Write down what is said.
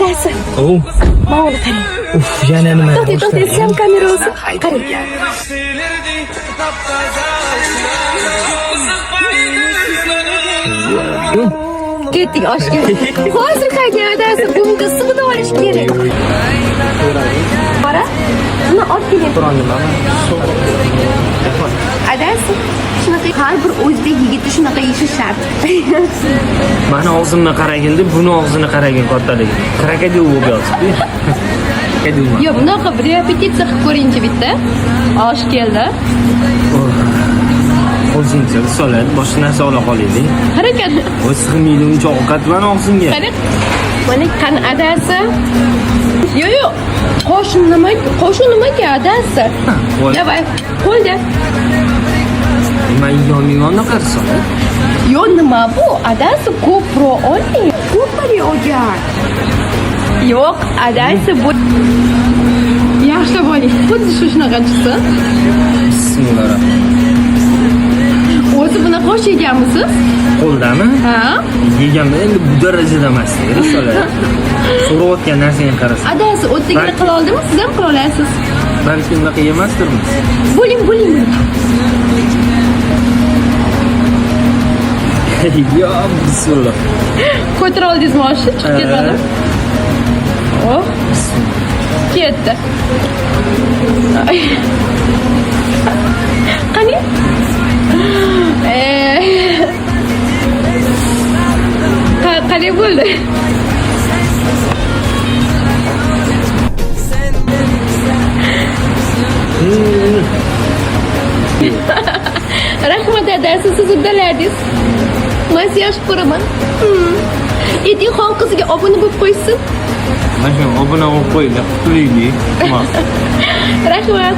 Adasi, Oo. Mana buni qarang. Uf, yana nima? To'xtang, to'xtang, siz ham kamera olsin. Qarang. Ketdik oshga. Hozir qaytgan adasi, bunga issig'ida olish kerak. Bora, buni olib keling. Qur'on nimami? Adasi, shunaqa har bir o'zbek yigiti shunaqa yeyishi shart. Mani og'zimni qaragin deb, buni og'zini qaragin kattaligini. Krokodil bo'lib yotibdi. Krokodil. Yo'q, bunaqa bir repetitsiya qilib ko'ringchi bitta. Osh keldi. O'zingcha risolat, boshqa narsa ola qolaylik. Harakat. O'z sig'maydi uncha ovqat mani og'zimga. Qarang. Mana qani adasi. Yo'q, yo'q. Qoshin nima? Qoshin nimaga adasi? Voy. Давай, qo'lda. Man yeyolmayman unaqa risolat. Yo'q, nima bu? Adasi ko'proq oling. Ko'palik olgan. Yo'q, adasi bu. Yaxshilab oling. Xuddi shu shunaqa chiqsin. Bismillah. O'zi bunaqa osh yeganmisiz? Qo'ldami? Ha? Yeganman, endi bu darajada emas, risolat. So'rayotgan narsangga qarasan. Adasi o'tdagini qila oldimi? Siz ham qila olasiz. Balki unaqa yemasdirmiz. Bo'ling, bo'ling. Yo, bismillah. Ko'tara oldingizmi oshni? Chiqib ketmadi. Oh. Ketdi. Qani? Qalay bo'ldi? Rahmat adasi, siz uddaladingiz. Men sizni yaxshi ko'raman. Edinxon qiziga obuna bo'lib qo'ysin. Mana shu obuna bo'lib qo'yinglar, qutulaylik. Rahmat.